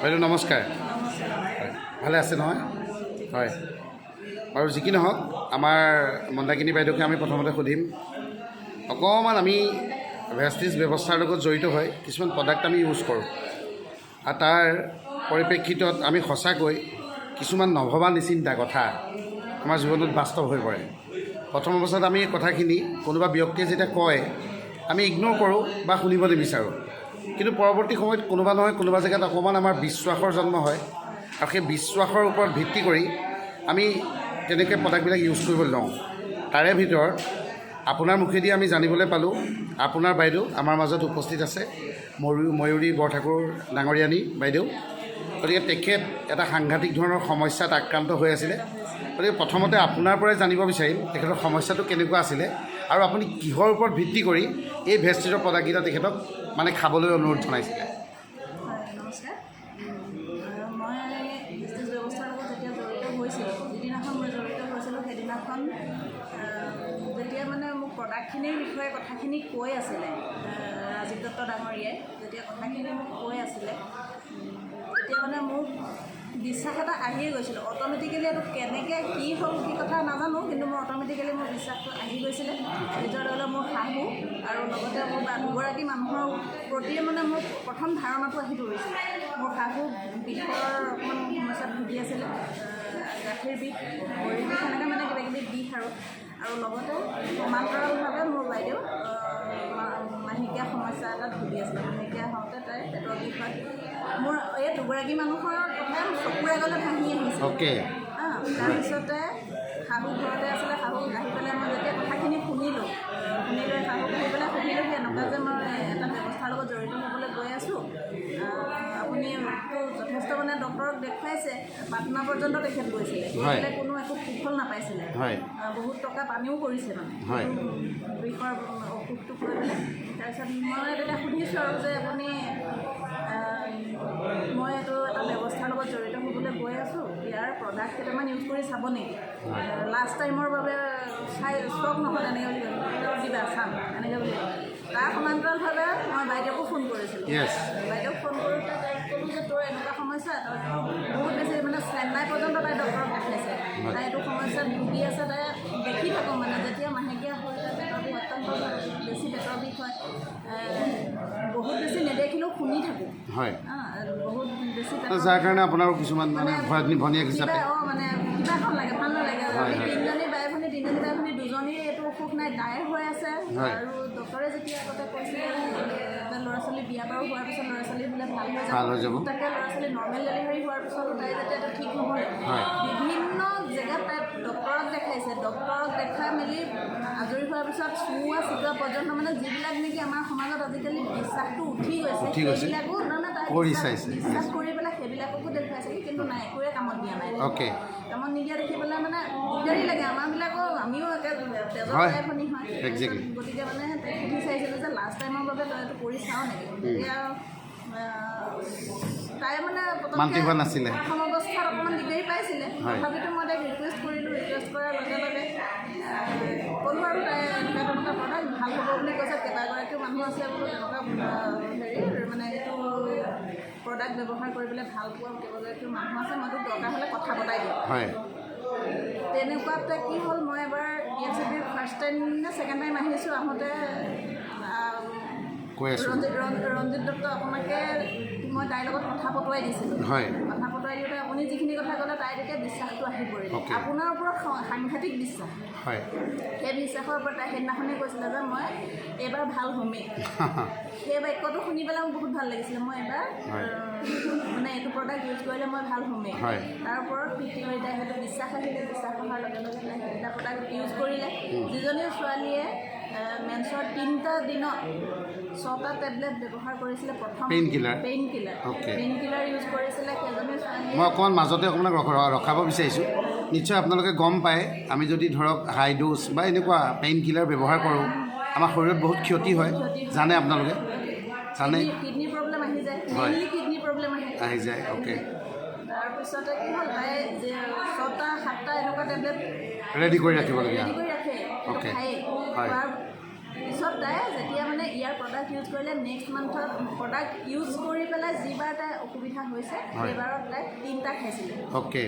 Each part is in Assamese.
বাইদেউ, নমস্কাৰ। হয়, ভালে আছে নহয়? হয়। বাৰু, যি কি নহওক, আমাৰ মন্দাকিনী বাইদেউকে আমি প্ৰথমতে সুধিম অকণমান। আমি ভেষ্টিজ ব্যৱস্থাৰ লগত জড়িত হৈ কিছুমান প্ৰডাক্ট আমি ইউজ কৰোঁ আৰু তাৰ পৰিপ্ৰেক্ষিতত আমি সঁচাকৈ কিছুমান নভবা নিচিন্তা কথা আমাৰ জীৱনত বাস্তৱ হৈ পৰে। প্ৰথম অৱস্থাত আমি এই কথাখিনি কোনোবা ব্যক্তিয়ে যেতিয়া কয়, আমি ইগন'ৰ কৰোঁ বা শুনিব নিবিচাৰোঁ। কিন্তু পৰৱৰ্তী সময়ত কোনোবা নহয় কোনোবা জেগাত অকণমান আমাৰ বিশ্বাসৰ জন্ম হয় আৰু সেই বিশ্বাসৰ ওপৰত ভিত্তি কৰি আমি তেনেকৈ প্ৰডাক্টবিলাক ইউজ কৰিবলৈ লওঁ। তাৰে ভিতৰত আপোনাৰ মুখেদি আমি জানিবলৈ পালোঁ, আপোনাৰ বাইদেউ আমাৰ মাজত উপস্থিত আছে, ময়ূৰী বৰঠাকুৰ ডাঙৰীয়ানী বাইদেউ। গতিকে তেখেত এটা সাংঘাতিক ধৰণৰ সমস্যাত আক্ৰান্ত হৈ আছিলে। গতিকে প্ৰথমতে আপোনাৰ পৰাই জানিব বিচাৰিম, তেখেতৰ সমস্যাটো কেনেকুৱা আছিলে আৰু আপুনি কিহৰ ওপৰত ভিত্তি কৰি এই ভেষ্টিজৰ প্ৰডাক্টকেইটা তেখেতক মানে খাবলৈ অনুৰোধ জনাইছিলে? হয়, নমস্কাৰ। মই ভেষ্টিজ ব্যৱস্থাৰ লগত যেতিয়া জড়িত হৈছিলোঁ, যিদিনাখন মই জড়িত হৈছিলোঁ, সেইদিনাখন যেতিয়া মানে মোক প্ৰডাক্টখিনিৰ বিষয়ে কথাখিনি কৈ আছিলে, ৰাজীৱ দত্ত ডাঙৰীয়াই যেতিয়া কথাখিনি মোক কৈ আছিলে, তেতিয়া মানে মোৰ বিশ্বাস এটা আহিয়ে গৈছিলে অট'মেটিকেলি। এইটো কেনেকৈ কি হ'ল, কি কথা নাজানো, কিন্তু মোৰ অট'মেটিকেলি মোৰ বিশ্বাসটো আহি গৈছিলে। নিজৰ লগে মোৰ শাহু আৰু লগতে মোৰ বা দুগৰাকী মানুহৰ প্ৰতিয়ে মানে মোৰ প্ৰথম ধাৰণাটো আহি পৰিছিলে। মোৰ শাহু বিষৰ অকণমান সমস্যাত ভুগি আছিলে, গাঁঠিৰ বিষ, ভৰিৰ বিষ, সেনেকৈ মানে কিবা কিবি বিষ আৰু আৰু লগতে সমান্তৰালভাৱে মোৰ বাইদেউ মাহেকীয়া সমস্যা এটাত ভুগি আছিলে। মাহেকীয়া হওঁতে তাই পেটৰ বিষ হয়। মোৰ এই দুগৰাকী মানুহৰ কথাই চকুৰ আগলৈ ভাহি আহিছে। তাৰপিছতে শাহু ঘৰতে আছিলে। শাহু আহি পেলাই মই যেতিয়া কথাখিনি শুনিলোঁ, শুনি লৈ শাহুক আহি পেলাই সুধিলোঁহি এনেকুৱা যে মই এটা ব্যৱস্থাৰ লগত জড়িত হ'বলৈ গৈ আছোঁ, আপুনিতো যথেষ্ট মানে ডক্টৰক দেখুৱাইছে। পাটনা পৰ্যন্ত তেখেত গৈছিলে, গৈ পেলাই কোনো একো সুফল নাপাইছিলে। বহুত টকা পানীও কৰিছে মানে বিষৰ অসুখটোক লৈ পেলাই। তাৰপিছত মই তেতিয়া সুধিছোঁ আৰু যে আপুনি মই এইটো এটা ব্যৱস্থাৰ লগত জড়িত হ'বলৈ গৈ আছোঁ, ইয়াৰ প্ৰডাক্ট কেইটামান ইউজ কৰি চাব নেকি লাষ্ট টাইমৰ বাবে, চাই চাওক নহ'লে, এনেকৈ বুলি ক'লে। দিবা, চাম, এনেকৈ বুলি ক'লে। তাৰ সমান্তৰালভাৱে মই বাইদেউকো ফোন কৰিছিলোঁ। বাইদেউক ফোন কৰোঁতে তাইক ক'লোঁ যে তোৰ এনেকুৱা সমস্যা, তই বহুত বেছি মানে চেন্নাই পৰ্যন্ত তাই ডক্টৰক দেখাইছে, তাই এইটো সমস্যাত ভুগি আছে। তাই দেখি থাকোঁ মানে যেতিয়া মাহেকীয়া হয়, তাই পেটৰ বিষ অত্যন্ত বেছি, পেটৰ বিষ হয়। বহুত বেছি নেদেখিলেও শুনি থাকোঁ। বহুত বেছি পেটৰ যাৰ কাৰণে আপোনাৰো কিছুমান মানে ভনীয়েক কিবা হিচাপে মানে কিবা এখন লাগে, ভাল নালাগে। আমি তিনিজনী বাই ভনী, তিনিজনী বাই ভনী দুজনীৰ এইটো অসুখ নাই, তাইৰ হৈ আছে। আৰু ডক্টৰে যেতিয়া আগতে কৈছিলে যে ল'ৰা ছোৱালী বিয়া বাৰু হোৱাৰ পিছত ল'ৰা ছোৱালী বোলে ভাল হৈ ভাল হৈ যাব। তাকে ল'ৰা ছোৱালী নৰ্মেল ডেলিভাৰী হোৱাৰ পিছতো তাই যেতিয়া এইটো ঠিক নহ'লে, বিভিন্ন জেগাত তাই ডক্টৰক দেখাইছে। ডক্টৰক দেখাই মেলি আজৰি হোৱাৰ পিছত চোৱা চিটোৱা পৰ্যন্ত মানে যিবিলাক নেকি আমাৰ সমাজত আজিকালি বিশ্বাসটো উঠি গৈছে, উঠি গৈছে। সেইবিলাকো মানে তাই কৰি চাইছে। বিশ্বাস কৰি পেলাই সেইবিলাককো দেখুৱাইছে, কিন্তু নাই, একোৱে কামত দিয়া নাই। কামত নিদিয়া দেখি পেলাই মানে দিগদাৰী লাগে আমাৰবিলাকো, আমিও একে তেজৰ বাই ভনী হয়। গতিকে মানে তাইক সুধি চাইছিলোঁ যে লাষ্ট টাইমৰ বাবে তই এইটো কৰি চাওঁ নেকি? তেতিয়া তাই মানে পটককৈ মান্তি হোৱা নাছিলে। প্ৰথম অৱস্থাত অকণমান দিগদাৰী পাইছিলে। তথাপিতো মই তাইক ৰিকুৱেষ্ট কৰিলোঁ। ৰিকুৱেষ্ট কৰাৰ লগে লগে ক'লোঁ আৰু তাই এনেকুৱা তেনেকুৱা প্ৰডাক্ট ভাল হ'ব বুলি কৈছে, কেইবাগৰাকীও মানুহ আছে বোলো তেনেকুৱা হেৰি মানে এইটো প্ৰডাক্ট ব্যৱহাৰ কৰি পেলাই ভাল পোৱা কেইবাগৰাকীও মানুহ আছে, মই তোক দৰকাৰ হ'লে কথা পতাই দিম। তেনেকুৱাতে কি হ'ল, মই এবাৰ ডি এফ চি বিৰ ফাৰ্ষ্ট টাইম নে ছেকেণ্ড টাইম আহিছোঁ, আহোঁতে কৈ আছোঁ। ৰঞ্জিত দত্ত আপোনাকে মই তাইৰ লগত কথা পতোৱাই দিছিলোঁ। কথা পতোৱাই দিওঁতে আপুনি যিখিনি কথা ক'লে, তাই তেতিয়া বিশ্বাসটো আহি পৰিলে। আপোনাৰ ওপৰত সাংঘাতিক বিশ্বাস। সেই বিশ্বাসৰ ওপৰত তাই সেইদিনাখনেই কৈছিলে যে মই এইবাৰ ভাল হ'মেই। সেই বাক্যটো শুনি পেলাই মোৰ বহুত ভাল লাগিছিলে। মই এবাৰ মানে এইটো প্ৰডাক্ট ইউজ কৰিলে মই ভাল হ'মেই। তাৰ ওপৰত ভিত্তি কৰি তাই সেইটো বিশ্বাস আহিলে। বিশ্বাস অহাৰ লগে লগে তাই সেইকেইটা প্ৰডাক্ট ইউজ কৰিলে। যিজনী ছোৱালীয়ে মেন্সৰ 3টা দিনত 6টা টেবলেট ব্যৱহাৰ কৰিছিলে প্ৰথম pain killer. Pain killer. Pain killer use কৰিছিলে, সেইজনী ছোৱালীয়ে মই অকণমান মাজতে অকণমান ৰখাব বিচাৰিছোঁ। নিশ্চয় আপোনালোকে গম পায়, আমি যদি ধৰক হাই ড'জ বা এনেকুৱা পেইন কিলাৰ ব্যৱহাৰ কৰোঁ, আমাৰ শৰীৰত বহুত ক্ষতি হয়। জানে আপোনালোকে, জানে। কিডনী প্ৰব্লেম আহি যায়। মেইনলি কিডনী প্ৰব্লেম আহে। আহি যায়, অ'কে। তাৰপিছতে কি হ'ল, তাই যে 6টা 7টা এনেকুৱা টেবলেট ৰেডি কৰি ৰাখিবলগীয়া ৰেডি কৰি ৰাখে, সেইটো খায়েই। খোৱাৰ পিছত তাই যেতিয়া মানে ইয়াৰ প্ৰডাক্ট ইউজ কৰিলে, নেক্সট মান্থত প্ৰডাক্ট ইউজ কৰি পেলাই যিবাৰ তাই অসুবিধা হৈছে, সেইবাৰত তাই তিনিটা খাইছিলে।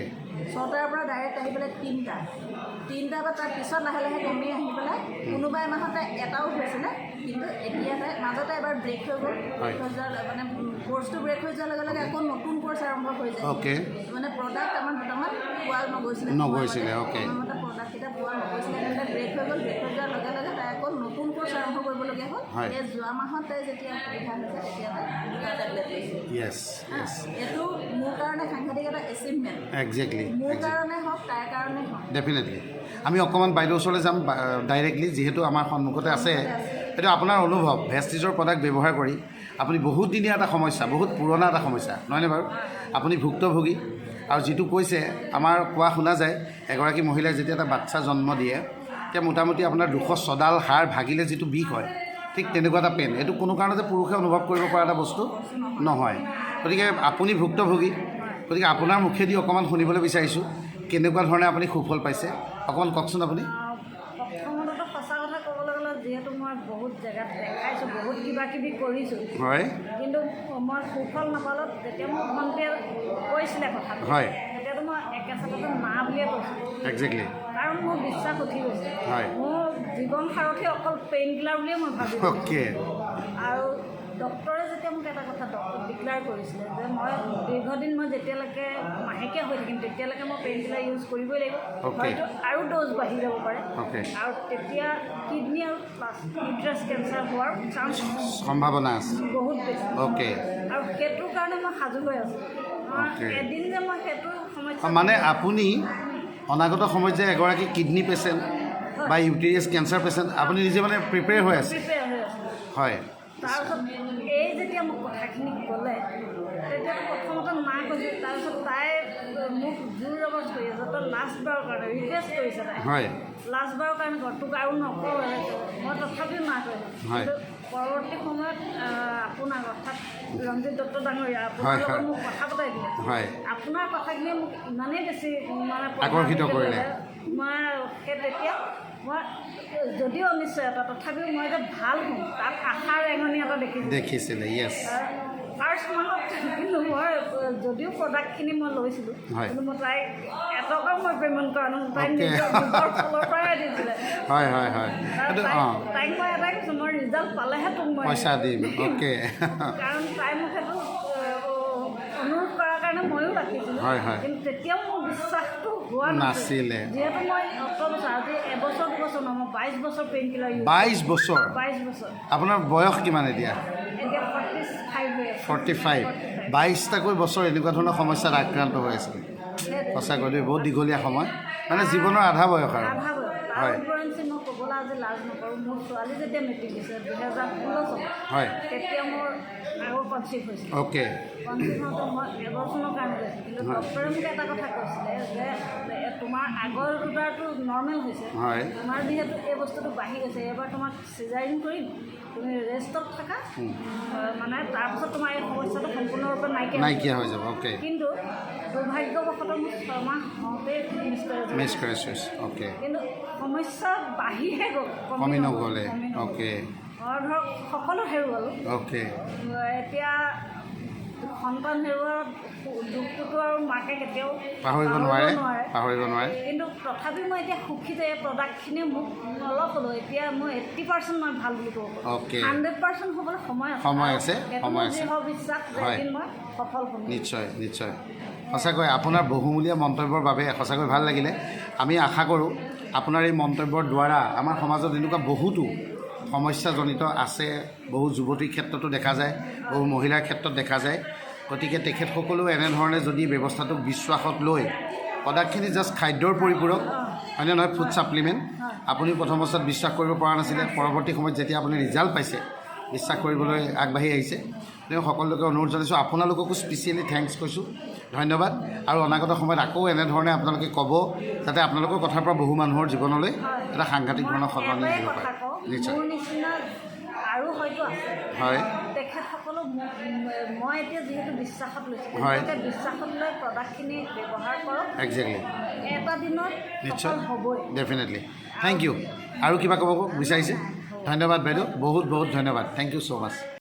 6টাৰ পৰা ডাইৰেক্ট আহি পেলাই তিনিটা, তিনিটা বা তাৰ পিছত লাহে লাহে কমি আহি পেলাই কোনোবা এমাহত তাই এটাও হৈছিলে। কিন্তু এতিয়া তাই মাজতে এবাৰ ব্ৰেক হৈ গ'ল। ব্ৰেক হৈ যোৱাৰ, মানে কৰ্চটো ব্ৰেক হৈ যোৱাৰ লগে লগে আকৌ নতুন কৰ্চ আৰম্ভ হৈ যায়। মানে প্ৰডাক্ট আমাৰ দুটামান পোৱা নগৈছিলে। নগৈছিলে, okay। সময়মতে প্ৰডাক্টকেইটা পোৱা নগৈছিলে, সেইকাৰণে ব্ৰেক হৈ গ'ল। ব্ৰেক হৈ যোৱাৰ লগে লগে তাই আকৌ নতুন কৰ্চ আৰম্ভ কৰিবলগীয়া হ'ল। এই যোৱা মাহত তাই যেতিয়া অসুবিধা হৈছে, তেতিয়া তাই দুটা টেবলেট লৈছে। য়েছ য়েছ এইটো মোৰ কাৰণে সাংঘাতিক এটা এচিভমেণ্ট। মোৰ কাৰণে হওক, তাইৰ কাৰণে হওক। ডেফিনেটলি। আমি অকণমান বাইদেউৰ ওচৰলৈ যাম ডাইৰেক্টলি, যিহেতু আমাৰ সন্মুখতে আছে। এইটো আপোনাৰ অনুভৱ, ভেষ্টিজৰ প্ৰডাক্ট ব্যৱহাৰ কৰি আপুনি বহুত দিনীয়া এটা সমস্যা, বহুত পুৰণা এটা সমস্যা, নহয়নে বাৰু? আপুনি ভুক্তভোগী আৰু যিটো কৈছে, আমাৰ কোৱা শুনা যায়, এগৰাকী মহিলাই যেতিয়া এটা বাচ্ছা জন্ম দিয়ে, তেতিয়া মোটামুটি আপোনাৰ 206ডাল হাড় ভাগিলে যিটো বিষ হয়, ঠিক তেনেকুৱা এটা পেইন। এইটো কোনো কাৰণতে পুৰুষে অনুভৱ কৰিব পৰা এটা বস্তু নহয়। গতিকে আপুনি ভুক্তভোগী, গতিকে আপোনাৰ মুখেদি অকণমান শুনিবলৈ বিচাৰিছোঁ কেনেকুৱা ধৰণে আপুনি সুফল পাইছে, অকণমান কওকচোন আপুনি। প্ৰথমতেতো সঁচা কথা ক'বলৈ গ'লে, যিহেতু মই বহুত জেগাত দেখাইছোঁ, বহুত কিবা কিবি কৰিছোঁ, কিন্তু মই সুফল নাপালোঁ। যেতিয়া মোক ভণ্টিয়ে কৈছিলে কথাটো, তেতিয়াতো মই একেচাটতে না বুলিয়ে কৈছিলোঁ। কাৰণ মোৰ বিশ্বাস উঠি গৈছে। মোৰ জীৱন সাৰথি অকল পেইন কিলাৰ বুলিয়ে মই ভাবিলোঁ। আৰু ডক্টৰে যেতিয়া মোক এটা কথা ডিক্লেয়াৰ কৰিছিলে যে মই দীৰ্ঘদিন, মই যেতিয়ালৈকে মাহেকীয়া হৈ থাকিম, তেতিয়ালৈকে মই পেইন কিলাৰ ইউজ কৰিবই লাগিব, হয়তো আৰু ড'জ বাঢ়ি যাব পাৰে, আৰু তেতিয়া কিডনী আৰু প্লাছ ইউট্ৰাছ কেঞ্চাৰ হোৱাৰ চান্স সম্ভাৱনা আছে বহুত বেছি। আৰু সেইটোৰ কাৰণে মই সাজু হৈ আছোঁ মই। এদিন যে মই সেইটো সমস্যা মানে আপুনি অনাগত সময়ত যে এগৰাকী কিডনী পেচেণ্ট বা ইউটেৰিয়াছ কেঞ্চাৰ পেচেণ্ট, আপুনি নিজে মানে প্ৰিপেয়াৰ হৈ আছে। প্ৰিপেয়াৰ হৈ আছোঁ। তাৰপিছত এই যেতিয়া মোক কথাখিনি ক'লে, তেতিয়াতো প্ৰথমতে না কৈছোঁ। তাৰপিছত তাই মোক জোৰ জবৰদস্ত কৰি আছে, তই লাষ্টবাৰৰ কাৰণে ৰিকুৱেষ্ট কৰিছে তাই। লাষ্টবাৰৰ কাৰণে কৰ, তোক আৰু নকৰোঁ। মই তথাপিও না কৰিছোঁ। কিন্তু পৰৱৰ্তী সময়ত আপোনাক, অৰ্থাৎ ৰঞ্জিত দত্ত ডাঙৰীয়া, আপোনাৰ লগত মোক কথা পতাই দিলে। আপোনাৰ কথাখিনিয়ে মোক ইমানেই বেছি মানে আকৰ্ষিত প্ৰভাৱিত কৰিলে। মই সেই তেতিয়া মই যদিও অনিশ্চয়তা, তথাপিও মই যে ভাল হ'ম তাত আশাৰ ৰেঙনি এটা দেখিছিলোঁ। দেখিছিলে, য়েছ। ফাৰ্ষ্ট মাহত কিন্তু মই যদিও প্ৰডাক্টখিনি মই লৈছিলোঁ, কিন্তু মই তাইক এটকাও মই পে'মেণ্ট কৰা নাছিলোঁ। তাইক নিজৰ ফালৰ পৰাই দিছিলে। হয় হয় হয় এইটো তাইক মই এটাই কৈছোঁ, মই ৰিজাল্ট পালেহে তোক মই পইচা দিম, অ'কে। কাৰণ তাই মোক সেইটো অনুৰোধ কৰাৰ কাৰণে ময়ো ৰাখিছিলোঁ। হয় হয় কিন্তু তেতিয়াও মোৰ বিশ্বাসটো হোৱা নাছিলে। যিহেতু মই অত বছৰ, আজি এবছৰ দুবছৰ নহয়, মই 22 বছৰ পেইন কিলাৰ ইউজ 22 বছৰ? 22 বছৰ। আপোনাৰ বয়স কিমান এতিয়া? এতিয়া 45 হৈ আছে। 45। 22টাকৈ বছৰ এনেকুৱা ধৰণৰ সমস্যাত আক্ৰান্ত হৈ আছিল। সঁচাকৈ দেই, বহুত দীঘলীয়া সময়, মানে জীৱনৰ আধা বয়স আৰু। আধা বয়স। তাৰ উপৰঞ্চি মই ক'বলৈ আজি লাজ নকৰোঁ, মোৰ ছোৱালী যেতিয়া মেট্ৰিক দিছে 2016 চনত, তেতিয়া মোৰ আৰু কনচিভ হৈছিলে। কনচিভ হওঁতে মই এবৰ্চনৰ কাৰণে গৈছিলোঁ। কিন্তু ডক্টৰে মোক এটা কথা কৈছিলে যে তোমাৰ আগৰ দুটাৰটো নৰ্মেল হৈছে, তোমাৰ যিহেতু এই বস্তুটো বাঢ়ি গৈছে, এইবাৰ তোমাক চিজাৰিং কৰিম, তুমি ৰেষ্টত থাকা, মানে তাৰপিছত তোমাৰ এই সমস্যাটো সম্পূৰ্ণৰূপে নাইকিয়া হৈ নাইকিয়া হৈ যাব, অ'কে। কিন্তু দুৰ্ভাগ্যবশতঃ মোৰ 6 মাহ হওঁতেই মিছকেৰেজ। মিছকেৰেজ হৈছে, অ'কে। কিন্তু সমস্যা বাঢ়িহে গ'ল, কমি নগ'লে। কমি নগ'ল। মই ধৰক সকলো হেৰুৱালোঁ। এতিয়া সন্তান হেৰুৱাৰ দুখটোতো আৰু মাকে কেতিয়াও পাহৰিব নোৱাৰে, পাহৰিব নোৱাৰে। কিন্তু তথাপি মই এতিয়া সুখী যে এই প্ৰডাক্টখিনিয়ে মোক অলপ হ'লেও, এতিয়া মই 80% মই ভাল বুলি ক'ব পাৰোঁ। 100% হ'বলৈ সময় আছে। সময় আছে, সেইটো সময় মোৰ আছে। দৃঢ় বিশ্বাস যে এদিন মই সফল হ'ম। নিশ্চয় নিশ্চয়। সঁচাকৈ আপোনাৰ বহুমূলীয়া মন্তব্যৰ বাবে সঁচাকৈ ভাল লাগিলে। আমি আশা কৰোঁ আপোনাৰ এই মন্তব্যৰ দ্বাৰা আমাৰ সমাজত এনেকুৱা বহুতো সমস্যাজনিত আছে, বহু যুৱতীৰ ক্ষেত্ৰতো দেখা যায়, বহু মহিলাৰ ক্ষেত্ৰত দেখা যায়। গতিকে তেখেতসকলেও এনেধৰণে যদি ব্যৱস্থাটোক বিশ্বাসত লৈ প্ৰডাক্টখিনি জাষ্ট খাদ্যৰ পৰিপূৰক, হয়নে নহয়, ফুড ছাপ্লিমেণ্ট, আপুনি প্ৰথম অৱস্থাত বিশ্বাস কৰিব পৰা নাছিলে, পৰৱৰ্তী সময়ত যেতিয়া আপুনি ৰিজাল্ট পাইছে, বিশ্বাস কৰিবলৈ আগবাঢ়ি আহিছে। তেওঁ সকলোকে অনুৰোধ জনাইছোঁ, আপোনালোককো স্পেচিয়েলি thanks কৈছোঁ, ধন্যবাদ। আৰু অনাগত সময়ত আকৌ এনেধৰণে আপোনালোকে ক'ব, যাতে আপোনালোকৰ কথাৰ পৰা বহু মানুহৰ জীৱনলৈ এটা সাংঘাতিক ধৰণৰ মই সলনি এটাই আহিব কথা পাৰে। কওঁ, নিশ্চয়। মোৰ নিচিনা আৰু হয়তো আছে, তেখেতসকলক মই এতিয়া যিহেতু বিশ্বাসত লৈছোঁ, তেওঁলোকে বিশ্বাসত লৈ প্ৰডাক্টখিনি ব্যৱহাৰ কৰক। এটা দিনত সফল হ'বই। Definitely, thank U. আৰু কিবা ক'ব বিচাৰিছে? ধন্যবাদ বাইদেউ, বহুত বহুত ধন্যবাদ। Thank you so much.